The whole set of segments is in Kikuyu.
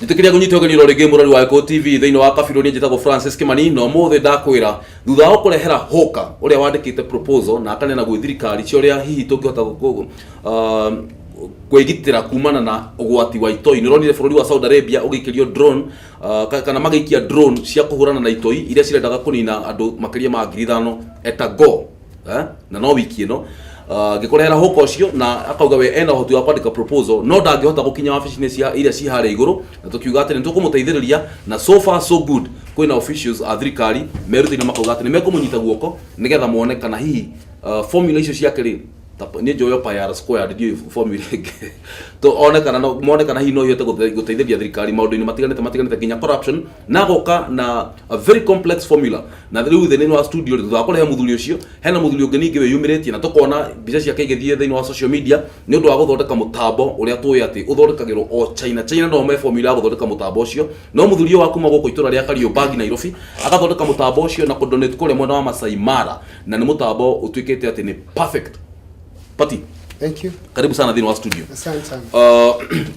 Njĩtĩkĩria ngũnyite ũgeni oro rĩngĩ mũrori wa Gĩkũyũ TV thĩinĩ wa kabirũ. Niĩ njĩtagwo Francis Kimani na ũmũthĩ ndakwĩra thutha wa gũkũrehera Hawker ũrĩa wandĩkĩte proposal na akaneana gwĩ thirikari cia ũrĩa hihi tũngĩhota kwĩgitĩra kumana na ũgwati wa itoi. Nĩ ũronire bũrũri wa Saudi Arabia ũgĩikĩrio drone kana magĩikia drone cia kũhũrana na itoi iria cirendaga kũnina andũ makĩria ma 5,000 etago, eh? Na no wiki ĩno ngĩkũrehera hũka ũcio na akauga we ena ũhoti wa kwandĩka proposal no ndangĩhota gũkinya wabici-inĩ cia iria ci harĩa igũrũ, na tũkiuga atĩ nĩ tũkũmũteithĩrĩria, na so far so good, kwĩna officials a thirikari merutĩire makauga atĩ nĩ mekũmũnyita guoko nĩgetha mone kana hihi formula icio ciake rĩ, niĩ njũĩ o pi r squared, ndiũĩ formula ĩngĩ, to one kana no mone kana hihi no ihote gũteithĩrĩria thirikari maũndũ-inĩ matiganĩte matiganĩte nginya corruption, na agoka na a very complex formula. Na rĩu thĩinĩ wa studio rĩ, thutha wa kũrehe mũthuri ũcio, hena mũthuri ũngĩ ningĩ wĩyumĩrĩtie na tũkona mbica ciake igĩthiĩ thĩinĩ wa social media nĩ ũndũ wa gũthondeka mũtambo ũrĩa tũĩ atĩ ũthondekagĩrwo o China. China no me formula ya gũthondeka mũtambo ũcio, no mũthuri ũyũ wa kuma gũkũ itũra rĩa Kariobangi, Nairobi, agathondeka mũtambo ũcio na kũdonate kũrĩa mwena wa Masai Mara, na nĩ mũtambo ũtuĩkĩte atĩ nĩ perfect pati. Thank you. Karibu sana thĩinĩ wa studio. Asante sana.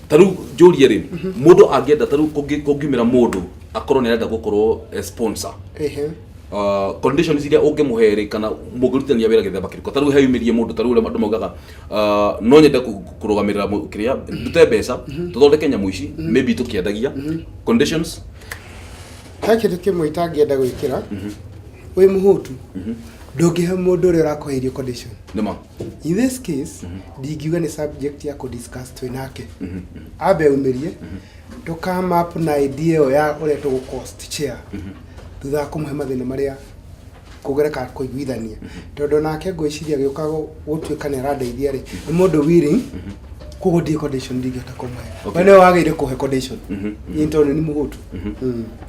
Ta rĩu njũrie rĩ, mũndũ angĩenda, ta rĩu kũngiumĩra mũndũ akorwo nĩ arenda gũkorwo sponsor, conditions iria ũngĩmũhe rĩ, kana mũngĩrutithania wĩra gĩthemba kĩrĩkũ? Ta rĩu heyumĩrie mũndũ, ta rĩu ũrĩa andũ maugaga, no nyende kũrũgamĩrĩra kĩrĩa, ndute mbeca tũthondeke nyamũ ici, maybe tũkĩendagia, conditions? He kĩndũ kĩmwe itangĩenda gwĩkĩra. Wĩ mũhũtu. Ndũngĩhe mũndũ ũrĩa ũrakũhe irio condition. Nĩma. In this case, ndingiuga nĩ subject ya kũdiscuss twĩ nake. Ambe aumĩrie, tũ come up na idea ĩyo ya ũrĩa tũgũ cost share. Thutha wa kũmũhe mathĩna marĩa kũgereka kũiguithania. Tondũ nake ngwĩciria agĩũka gũtuĩka nĩ arandeithia rĩ, nĩ mũndũ willing, koguo ndirĩ condition ndingĩhota kũmũhe. We nĩwe wagĩrĩire kũhe condition. Niĩ tondũ nĩ mũhũtu.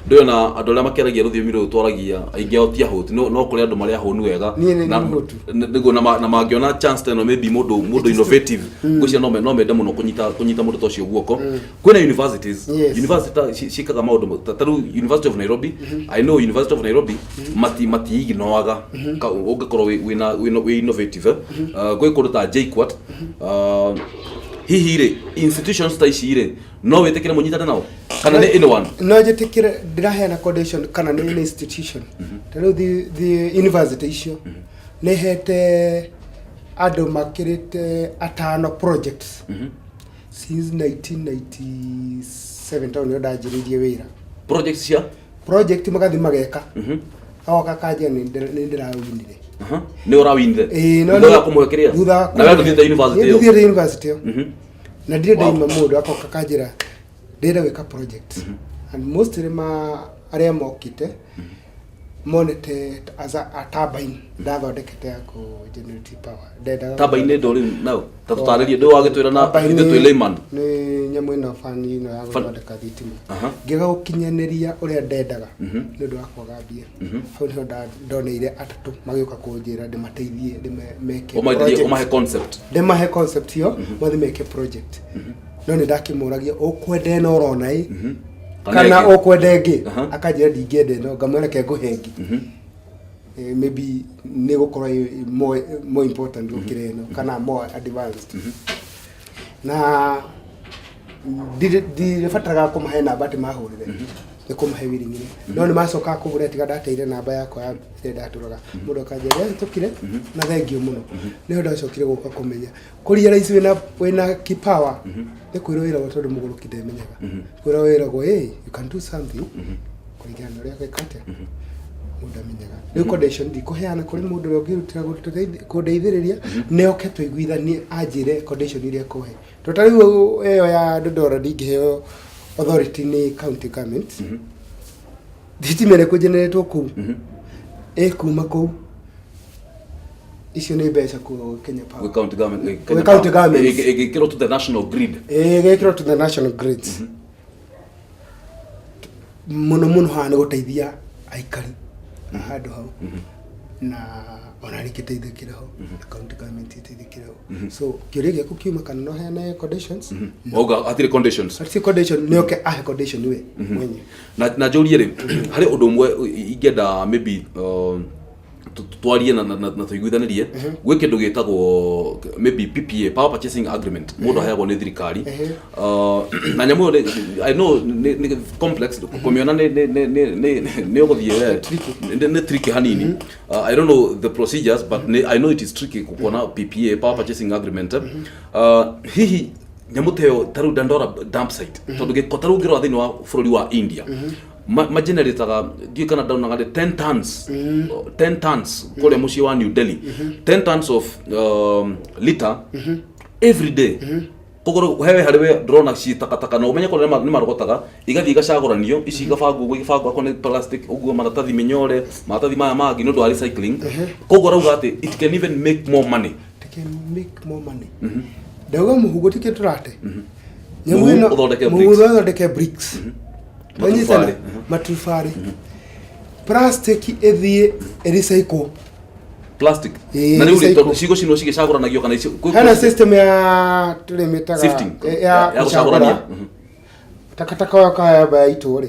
Ndũĩ ona andũ arĩa makĩaragia rũthiomi rũrũ twaragia, aingĩ ao ti ahũtu, no kũrĩ andũ marĩ ahũnu wega. Niĩ nĩ mũhũtu. Nĩguo na mangĩona chance ta ĩno, maybe mũndũ innovative, ngwĩciria no mende mũno kũnyita mũndũ ta ũcio guoko. Kwĩna universities, university ta ciĩkaga maũndũ ta rĩu University of Nairobi. I know University of Nairobi matiignoaga ũngĩkorwo wĩ innovative, eh. Gwĩ kũndũ ta JKUAT. Hihi rĩ, institutions ta ici rĩ, no wĩtĩkĩre mũnyitane nao kana nĩ anyone? No njĩtĩkĩre, ndĩraheana condition kana nĩ institution. Ta rĩu the university icio nĩ hete andũ makĩrĩte atano projects since 1997, tondũ nĩo ndanjĩrĩirie wĩra. Projects cia? Project magathiĩ mageka, agoka kanjia nĩ ndĩrawinire. Nĩ ũrawinire? Ĩĩ, no thutha wa kũmũhe kĩrĩa? Thutha wa Na we ndũthiĩte university Niĩ ĩyo? ndithiĩte university ĩyo na ndirĩ ndaima mũndũ akoka kanjĩra ndĩrenda gwĩka project, and mostly ma arĩa mokĩte monete as a turbine ndathondekete ya kũ generate power ndendaga. Turbine ndå rĩu nao ta tũtarĩrie, ndũ wagĩtwĩra na Turbine ithuĩ twĩ layman. Nĩ nyamũ ĩno bani ĩno ya gũthondeka thitima. Ngĩaga gũkinyanĩria ũrĩa ndendaga nĩ ũndũ wa kwaga mbia. Hau nĩho ndoneire atatũ magĩũka kũnjĩra ndĩmateithie meke ũmaiteithie project. Ũmahe concept. Ndĩmahe concept ĩyo mathiĩ meke project, no nĩ ndakĩmũragia, ũkwenda ĩno ũrona ĩ kana kana ĩngĩ? Ũkwenda ĩngĩ? Akanjĩra ndingĩenda ĩno, ngamwĩra reke ngũhe ĩngĩ. Maybe nĩ gũkorwo ĩ more important gũkĩra ĩno kana more advanced, na ndirĩbataraga kũmahe namba atĩ mahũrĩre, nĩ kũmahe wiring'ire, no nĩ macokaga kũhũrĩra tiga ndateire namba yakwa ya ĩrĩa ndatũraga. Mũndũ akanjĩra ndahĩtũkire na thengiũ mũno. Nĩho ndacokire gũka kũmenya kũrealize wĩna kipawa nĩ kwĩrwo wĩragwo, tondũ mũgũrũki ndemenyaga. Kwĩrwo wĩragwo, "Hey, you can do something," kũringana na ũrĩa gwĩka atĩa mũndũ amenyaga. Rĩu condition ndikũheana kũrĩ mũndũ ũrĩa ũngĩrutĩra kũndeithĩrĩria, nĩ oke tũiguithanie anjĩre condition iria ekũhe, tondũ ta rĩu ĩyo ya Dodora ndingĩheo authority nĩ county government. Thitima ĩrĩa ĩkũgeneratwo kũu ĩkuma kũu, icio nĩ mbeca kũ Kenya Power. Gwĩ county government, Gwĩ county government. Ĩgĩkĩrwo to the national grid. Ĩgĩkĩrwo to the national grid. Mũno mũno haha nĩ gũteithia aikari a handũ hau, na ona rĩngĩteithĩkĩre ho na county government ĩteithĩkĩre ho. So kĩũria gĩaku kiuma kana no heane conditions? Wauga hatirĩ conditions. Hatirĩ condition, nĩ oke ahe condition we mwenyewe. Na njũrie rĩ, harĩ ũndũ ũmwe ingĩenda maybe Twarie na tũiguithanĩrie gwĩ kĩndũ gĩtagwo maybe PPA, power purchasing agreement, mũndũ aheagwo nĩ thirikari. Na nyamũ ĩyo I know nĩ complex kũmĩona, nĩ ũgũthiĩ we nĩ tricky hanini. I don't know the procedures, but I know it is tricky kuona PPA, power purchasing agreement. Hihi nyamũ ta ĩyo, ta rĩu Dandora dump site, tondũ gĩko ta rĩu ũngĩrora thĩinĩ wa bũrũri wa India, magenerataga, ndiũĩ kana ndaunaga nĩ 10 tons, 10 tons kũrĩa mũciĩ wa New Delhi, 10 tons of litter every day. Koguo hewe harĩ we ndĩrona ci takataka, na ũmenye kũrĩa nĩ marogotaga, igathiĩ igacagũranio, ici igabangwo ũguo, igabangwo akorwo nĩ plastic ũguo, maratathi mĩnyore, maratathi maya mangĩ, nĩ ũndũ wa recycling. Koguo arauga atĩ it can even make more money. It can make more money. Ndauga mũhu gũtikĩ tũrate nyamũ Mũhu ĩno. Ũthondeke Mũhu bricks. ũthondeke bricks. Wanyitana? Matubarĩ. Matubarĩ, plastic ĩthiĩ ĩrecycle. Plastic. Ĩĩ, Na rĩu rĩ, recycle. tondũ cigũcinwo cigĩcagũranagio kana icio Hena system ya tũrĩmĩtaga Sifting. Ya ya gũcagũrania. gũcagũra takataka ũyũ kayamba ya itũ rĩ,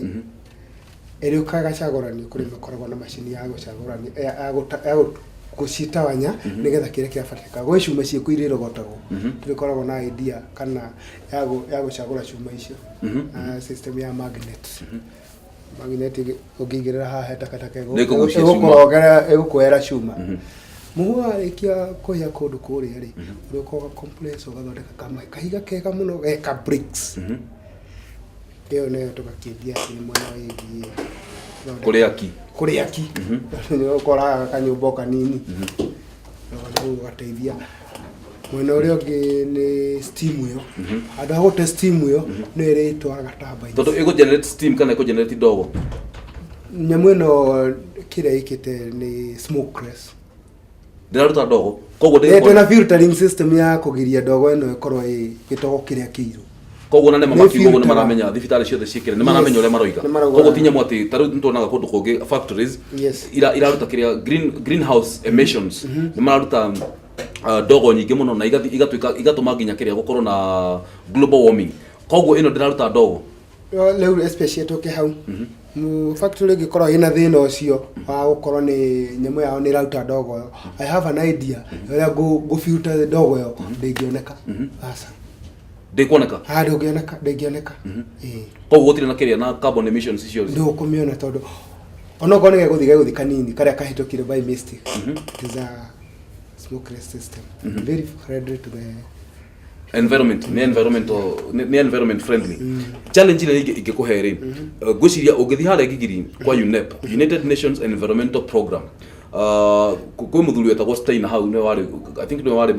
ĩrĩũkaga ĩgacagũranio kũrĩ makoragwo na macini ya gũcagũrania, ya gũcitawanya nĩgetha kĩrĩa kĩrabatarĩka gwĩ cuma ciĩkũ iria irogotagwo. Tũrĩkoragwo na idea kana ya gũcagũra cuma icio na system ya magnet. Magnet ũngĩigĩrĩra haha he takataka Nĩ ĩkũgucia cuma. ĩgũkũrogera, ĩgũkuoera cuma. Mũhu warĩkia kũhĩa kũndũ kũrĩa rĩ, ũrĩũka ũga compress, ũgathondeka kahiga kega mũno geka bricks. Ĩyo nĩyo tũgakĩendia atĩ nĩ mwena wĩgiĩ kũrĩ aki. Kũrĩ aki, ũkoraga kanyũmba o kanini na ũgateithia. Mwena ũrĩa ũngĩ nĩ steam ĩyo, handũ ha gũte steam ĩyo, nĩyo ĩrĩtwaraga turbines. Tondũ ĩgũ generate steam kana ĩkũ generate ndogo? Nyamũ ĩno kĩrĩa ĩkĩte nĩ smokeless. Ndĩraruta ndogo, koguo Twĩna filtering system ya kũgiria ndogo ĩno ĩkorwo ĩ gĩtogo kĩrĩa kĩirũ. Koguo na nema Nĩ makiuga ũguo nĩ filteraga. maramenya thibitarĩ ciothe ciĩkĩre, nĩ maramenya ũrĩa maroiga. Nĩ marauga. Koguo ti nyamũ atĩ ta rĩu nĩtuonaga kũndũ kũngĩ factories iraruta kĩrĩa greenhouse emissions, nĩ mararuta ndogo nyingĩ mũno na igatuĩka igatũma nginya kĩrĩa gũkorwo na global warming. Koguo ĩno ndĩraruta ndogo. Rĩu especially tũke hau factory ĩngĩkorwo ĩna thĩna ũcio wa gũkorwo nĩ nyamũ yao nĩ ĩraruta ndogo ĩyo, I have an idea ũrĩa ngũ filter ndogo ĩyo, ndĩngĩoneka, aca. Ndĩkuoneka. Ah, ndũngĩoneka, ndĩngĩoneka. Ĩĩ. Koguo gũtirĩ na kĩrĩa na carbon emissions icio. Ndũkũmĩona tondũ onokorwo nĩ gegũthiĩ kanini karĩa kahĩtũkire by mistake. It is a smokeless system, very friendly to the Environment, nĩ environment friendly. Challenge ĩrĩa ingĩkũhe rĩ, ngwĩciria ũngĩthiĩ harĩa Gigiri kwa UNEP, United Nations Environmental Program, kwĩ mũthuri wetagwo Steiner hau, nĩwe warĩ, I think nĩwe warĩ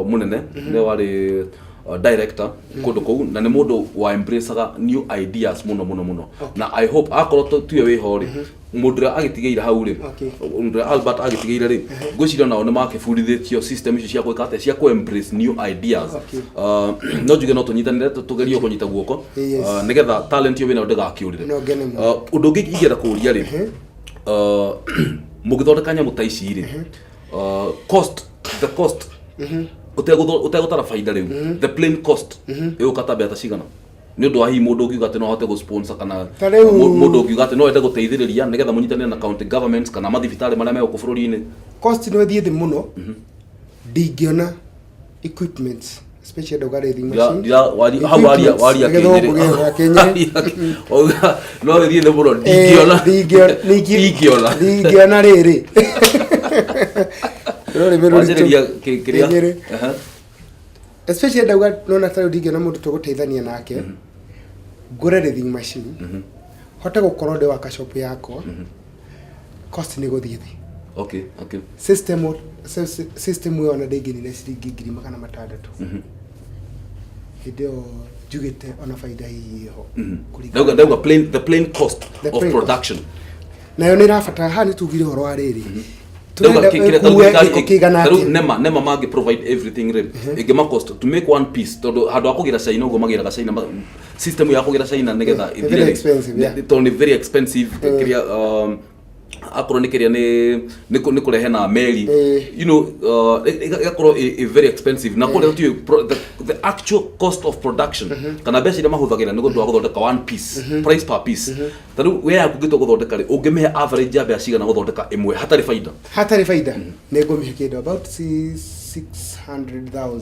mũnene, nĩwe warĩ director kũndũ kũu, na nĩ mũndũ wa embraceaga new ideas mũno mũno mũno. Na I hope akorwo tiwe wĩho rĩ, mũndũ ũrĩa agĩtigĩire hau rĩ, mũndũ ũrĩa Albert agĩtigĩire rĩ, ngwĩciria nao nĩ makĩbundithĩtio system icio cia gwĩka atĩa, cia kũ embrace new ideas. No njuge no tũnyitanĩre, tũgerie kũnyita guoko nĩgetha talent ĩyo wĩnayo ndĩgakĩũrĩre. No ngene mũno. Ũndũ ũngĩ ingĩenda kũũria rĩ, mũgĩthondeka nyamũ ta ici rĩ, cost, the cost, ũtegũtara baida rĩu, the plain cost ĩgũka ta mbeca cigana, nĩ ũndũ wa hihi mũndũ ũngiuga atĩ no ahote gũ-sponsor kana Ta rĩu- mũndũ ũngiuga atĩ no ende gũteithĩrĩria nĩgetha mũnyitanĩre na county governments kana mathibitarĩ marĩa me gũkũ bũrũri-inĩ? Cost no ĩthiĩ thĩ mũno. Ndingĩona equipments, especially ndauga lathe machine. Hau waria waria. Nĩgetha Kĩnyĩrĩ. ũkũgĩa Kĩnyĩrĩ. Wauga, no ĩthiĩ thĩ mũno, ndingĩona. Ndingĩona. Ndingĩona rĩrĩ rũrĩmĩ rũritũ. Wanjĩrĩria kĩrĩa. Kĩnyĩrĩ. Especially ndauga nona ta rĩu ndingĩona mũndũ tũgũteithania nake ngũre lathe machine, hote gũkorwo ndĩ waka shop yakwa, cost nĩ gũthiĩ thĩ. System ĩyo ona ndĩngĩnina ciringi 600,000. Hĩndĩ ĩyo njugĩte ona baida hihi ĩho. Ndauga the plain cost The of plain cost. production. Nayo nĩ ĩrabatara haha nĩ tugire ũhoro wa rĩrĩ. Ndauga Tũrenda kĩrĩa tarĩu ĩkue thirikari gĩko kĩigana tarĩu atĩa? nema mangĩ provide everything rĩ, ĩngĩma cost to make one piece, tondũ handũ ha kũgĩra China ũguo magĩraga China, system ya kũgĩra China nĩgetha Nĩ very ĩthire rĩ, expensive, yeah. tondũ nĩ very expensive kĩrĩa. Akorwo nĩ kĩrĩa nĩ kũrehe na meri, ĩgakorwo ĩ very expensive na kũrĩa gũtirĩ the actual cost of production kana mbeca iria mahũthagĩra nĩ ũndũ wa gũthondeka one piece, price per piece. Ta rĩu we yaku ũngĩtua gũthondeka rĩ, ũngĩmĩhe average ya mbeca cigana gũthondeka ĩmwe hatarĩ baida? Hatarĩ baida nĩ ngũmĩhe kĩndũ about 600,000.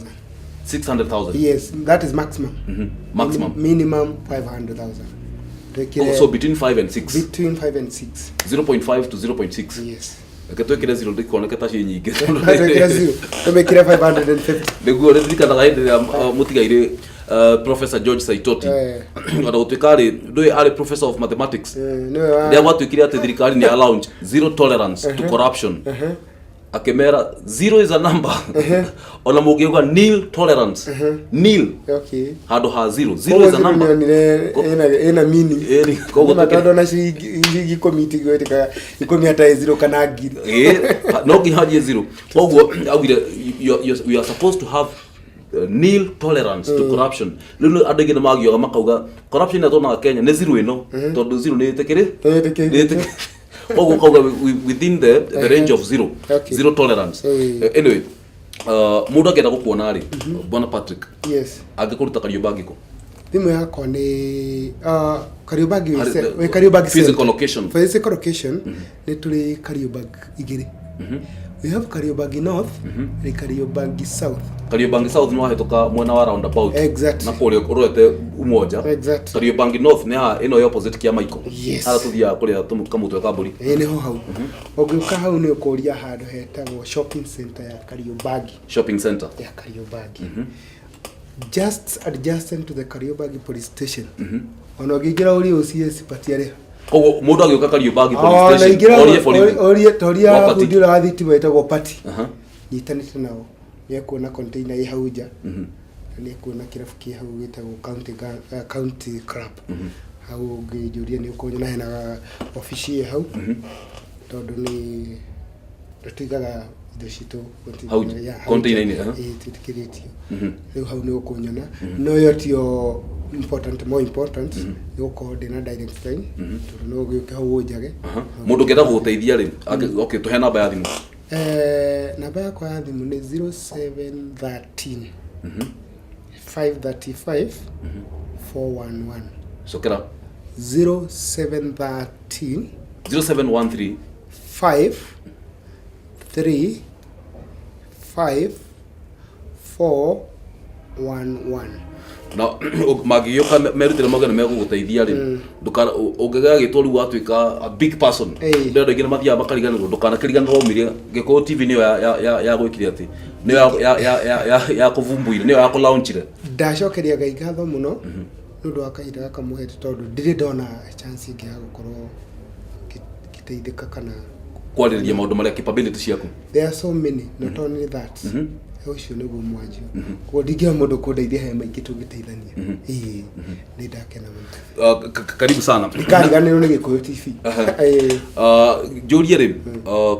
600,000? Yes, that is maximum. Maximum. Minimum 500,000. Oh, so between 5 and 6. Between 5 and 6. 0.5 to 0.6. Yes. Reke twĩkĩre zero ndĩkoneke ta ciĩ nyingĩ. Twĩkĩre zero, tũmĩkĩre 550. Nĩguo rĩririkanaga hĩndĩ ĩrĩa mũtigairĩ Professor George Saitoti, ona gũtuĩka arĩ ndũĩ arĩ professor of mathematics, nĩwe wa rĩrĩa gwatuĩkire atĩ thirikari nĩ ya launch zero tolerance to corruption, akĩmera zero is a number, ona mũngĩuga nil tolerance, nil handũ ha zero, zero Koguo is a zero number. nĩonire ĩna meaning. Ĩni, koguo Nĩma tondũ ona ciringi 10 itigwĩtĩkaga 10 hatarĩ zero kana ngiri. Ĩĩ, no nginya hanjie zero. Koguo augire we are supposed to have nil tolerance to corruption. Rĩu andũ aingĩ nĩ magioga makauga corruption ĩrĩa tuonaga Kenya nĩ zero ĩno, tondũ zero nĩ ĩtĩkĩrĩ. Nĩ ĩtĩkĩrĩtio. Nĩ koguo kauga within the range of zero, zero tolerance. Anyway, mũndũ angĩenda gũkuona rĩ, bwana Patrick, angĩkũruta Kariobangi kũ? Thimũ yakwa nĩ Kariobangi wĩ Harĩ wĩ Kariobangi physical center. Location. Physical location nĩ tũrĩ Kariobangi igĩrĩ. We have Kariobangi North na Kariobangi South. Kariobangi South nĩ wahĩtũka mwena wa roundabout na kũrĩa ũrorete Umoja. Kariobangi North nĩ haha ĩno ya opposite kĩa Michael. Harĩa tũthiaga kũrĩa kamũtwe ka mbũri. Ĩĩ, nĩho hau. Ũngĩũka hau nĩ ũkũria handũ hetagwo shopping center ya Kariobangi. Shopping center. Ya Kariobangi, just adjacent to the Kariobangi police station. Ona ũngĩingĩra ũrie OCS patiarĩ. Koguo mũndũ agĩũka Kariobangi police Ona station ingĩra orie borithi. Orie toria Wa Pati. bundi ũrĩa wa thitima wĩtagwo Pati. Nyitanĩte nao nĩ ekuona container ĩ hau nja na nĩ ekuona kĩrabu kĩ hau gĩtagwo County Club. Hau ũngĩnjũria nĩ ũkũnyona hena obici ĩ hau, tondũ nĩ tũigaga indo citũ Hau ya, hau container-inĩ, nja. aha. Ĩĩ, twĩtĩkĩrĩtio. Rĩu hau nĩ ũkũnyona, no ĩyo tiyo important. More important nĩ gũkorwo ndĩna direct line, tondũ no ũgĩũke hau ũnjage. Aha. Mũndũ ũngĩenda gũgũteithia rĩ, okay, tũhe namba ya thimũ. Namba yakwa ya thimũ nĩ 0713 535 411. Cokera. 0713 0713 5 3 5 4 1 1. Na mangĩgĩũka merutĩre mauge nĩ megũgũteithia rĩ, ũngĩgagĩtwo rĩu watuĩka a big person, ndĩ andũ aingĩ nĩ mathiaga makariganĩrwo, ndũkanakĩriganĩrwo umire Gĩkũyũ TV nĩyo ya gwĩkire atĩ nĩyo ya kũvumbuire, nĩyo ya kũlaunchire. Ndacokeria Ngai ngatho mũno nĩ ũndũ wa kahinda gaka mũhete, tondũ ndirĩ ndona chance ĩngĩ ya gũkorwo ngĩteithĩka kana kwarĩrĩria maũndũ marĩa capability ciaku. There are so many, not only that. Ũcio nĩguo mwanjio, koguo ndingĩona mũndũ kũndeithia, he maingĩ tũngĩteithania. Ĩĩ, nĩ ndakena mũno. Karibu sana. Ndikariganĩrwo nĩ Gĩkũyũ TV. Ĩĩ. Njũrie rĩ,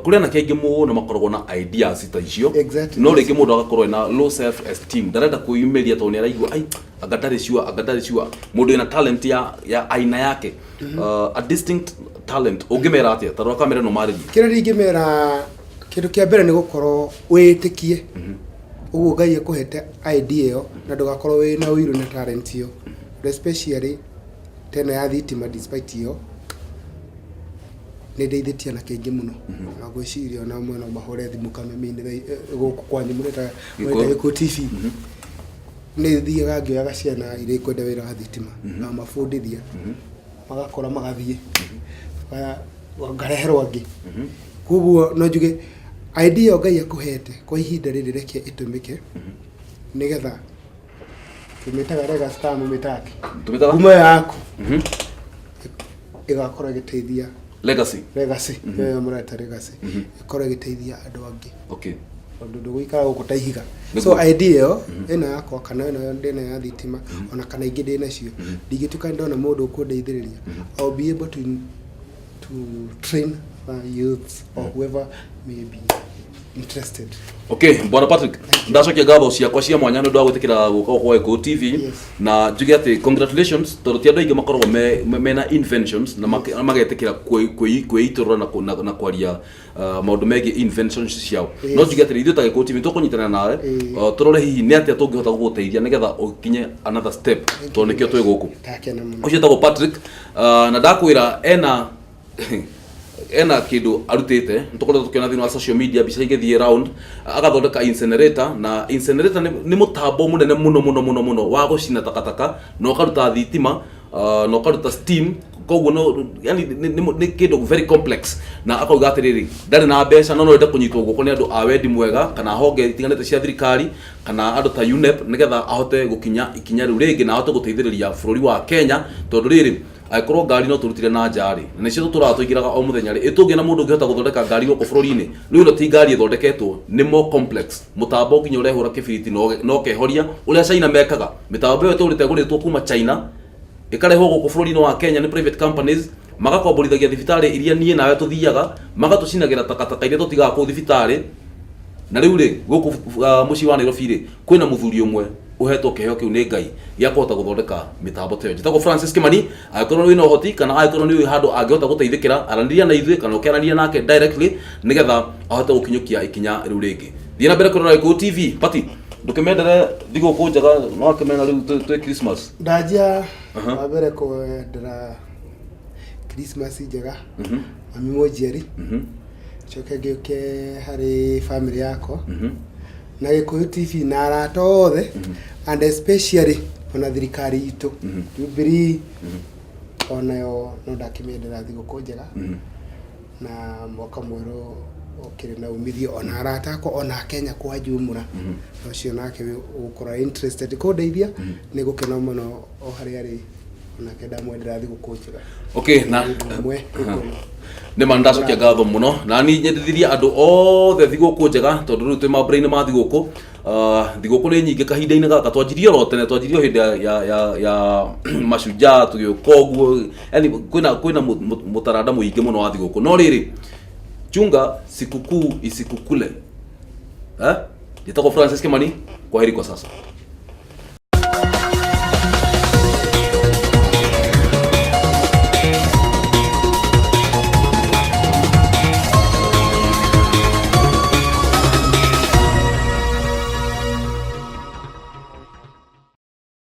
kũrĩ anake aingĩ mũno makoragwo na ideas ta icio, no rĩngĩ mũndũ agakorwo ena low self esteem, ndarenda kwĩyumĩria tondũ nĩ araigua ai anga ndarĩ sure, anga ndarĩ sure. Mũndũ wĩna talent ya aina yake, a distinct talent, ũngĩmera atĩa? Tarora kamera ĩno marĩrie. Kĩrĩa ingĩmera, kĩndũ kĩa mbere nĩ gũkorwo wĩĩtĩkie ũguo Ngai akũhete idea ĩyo, na ndũgakorwo wĩna ũiru na talent ĩyo, especially ta ĩno ya thitima. Despite ĩyo, nĩ ndeithĩtie anake aingĩ mũno, na ngwĩciria ona amwe no mahũre thimũ kameme-inĩ gũkũ kwanyu mũreta mũreta Gĩkũyũ TV. Nĩ thiaga ngĩoyaga ciana iria ikwenda wĩra wa thitima na mabundithia, magakora magathiĩ ngareherwo angĩ. Koguo no njuge idea ĩyo Ngai akũhete kwa ihinda rĩrĩ, reke ĩtũmĩke nĩgetha tũmĩtaga legacy kana mũmĩtaga kĩ? Tũmĩtaga? Ngumo yaku ĩgakorwo ĩgĩteithia. Legacy. Legacy ĩyo mũreta legacy ĩkorwo ĩgĩteithia andũ angĩ, tondũ ndũgũikara gũkũ ta ihiga. So idea ĩyo ĩno yakwa kana ĩno ndĩna ya thitima, ona kana ingĩ ndĩ nacio, ndingĩtuĩka ndona mũndũ ũkũndeithĩrĩria, I'll be able to train youths or whoever may be interested. Okay, Bwana Patrick, ndacokia ngatho ciakwa cia mwanya nĩ ũndũ wa gwĩtĩkĩra gũka gũkũ gwa Gĩkũyũ TV. Yes. Na njuge atĩ congratulations, tondũ ti andũ aingĩ makoragwo mena inventions na magetĩkĩra kwĩitũrũra na kwaria maũndũ megiĩ inventions ciao. No njuge atĩrĩ, ithuĩ ta Gĩkũyũ TV tũkũnyitanĩra nawe, tũrore hihi nĩ atĩa tũngĩhota gũgũteithia nĩgetha ũkinye another step, tondũ nĩkĩo twĩ gũkũ. Ndakena mũno. Ũcio etagwo Patrick, na ndakwĩra ena kindu arutite, nitukoretwo tukiona thiini wa social media mbica igithie round agathondeka incinerator. Na incinerator nĩ mũtambo mũnene mũno mũno mũno mũno wa gũcina takataka na ũkaruta thitima, na ũkaruta steam. Koguo no yani nĩ kĩndũ very complex. Na akauga atĩrĩrĩ, ndarĩ na mbeca, no ende kũnyitwo guoko nĩ andũ a wendi mwega kana honge itiganĩte cia thirikari kana andũ ta UNEP, nĩgetha ahote gũkinya ikinya rĩu rĩngĩ na ahote gũteithĩrĩria bũrũri wa Kenya, tondũ rĩrĩ, angĩkorwo ngari no tũrutire na nja rĩ, na nĩcio tũtũraga tũingĩraga o mũthenya rĩ, ĩtũngĩ na mũndũ ũngĩhota gũthondeka ngari gũkũ bũrũri-inĩ. Rĩu ĩno ti ngari ĩthondeketwo, nĩ more complex, mũtambo nginya ũrehũra kĩbiriti na ũkehoria, ũrĩa China mekaga. Mĩtambo ĩyo ĩtũrĩte ĩgũrĩtwo kuma China, ĩkarehwo gũkũ bũrũri-inĩ wa Kenya nĩ private companies, magakomborithagia thibitarĩ iria niĩ nawe tũthiaga, magatũcinagĩra takataka iria tũtigaga kũu thibitarĩ. Na rĩu rĩ, gũkũ mũciĩ wa Nairobi rĩ, kwĩna mũthuri ũmwe ũhetwo kĩheo kĩu nĩ Ngai gĩa kũhota gũthondeka mĩtambo ta ĩyo. Njĩtagwo Francis Kimani. Angĩkorwo wĩna ũhoti kana angĩkorwo nĩ ũĩ handũ angĩhota gũteithĩkĩra, aranĩria na ithuĩ kana ũkĩaranĩria nake directly, nĩgetha ahote gũkinyũkia ikinya rĩu rĩngĩ. Thiĩ na mbere kũrora Gĩkũyũ TV. Pati, ndũkĩmendere thigũkũ njega, no akĩmena rĩu twĩ Christmas. Ndanjia wa mbere kwendera Christmas njega mami mũnjiari, coke ngĩũke harĩ family yakwa na Gĩkũyũ TV na arata othe, and especially ona thirikari itũ Jubilee, onayo no ndakĩmĩendera thigũkũ njega na mwaka mwerũ ũkĩrĩ na umithio, ona arata akwa, ona Kenya kwa jumla. Na ũcio nake ũgũkorwo interested kũndeithia, nĩ gũkena mũno o harĩa arĩ, onake ndamwendera thigũkũ njega. Okay, na Ũmwe. Nĩ ma ndacokia ngatho mũno, na ni nyendithirie andũ othe thigũkũ njega, tondũ rĩu twĩ mambura-inĩ ma thigũkũ. Thigũkũ nĩ nyingĩ kahinda-inĩ gaka. Twanjirie oro tene, twanjirie o hĩndĩ ya mashujaa, tũgĩũka ũguo. Yani kwĩna mũtaranda mũingĩ mũno wa thigũkũ. No rĩrĩ, chunga sikukuu isikukule, eh? Njĩtagwo Francis Kimani, kwaheri kwa sasa.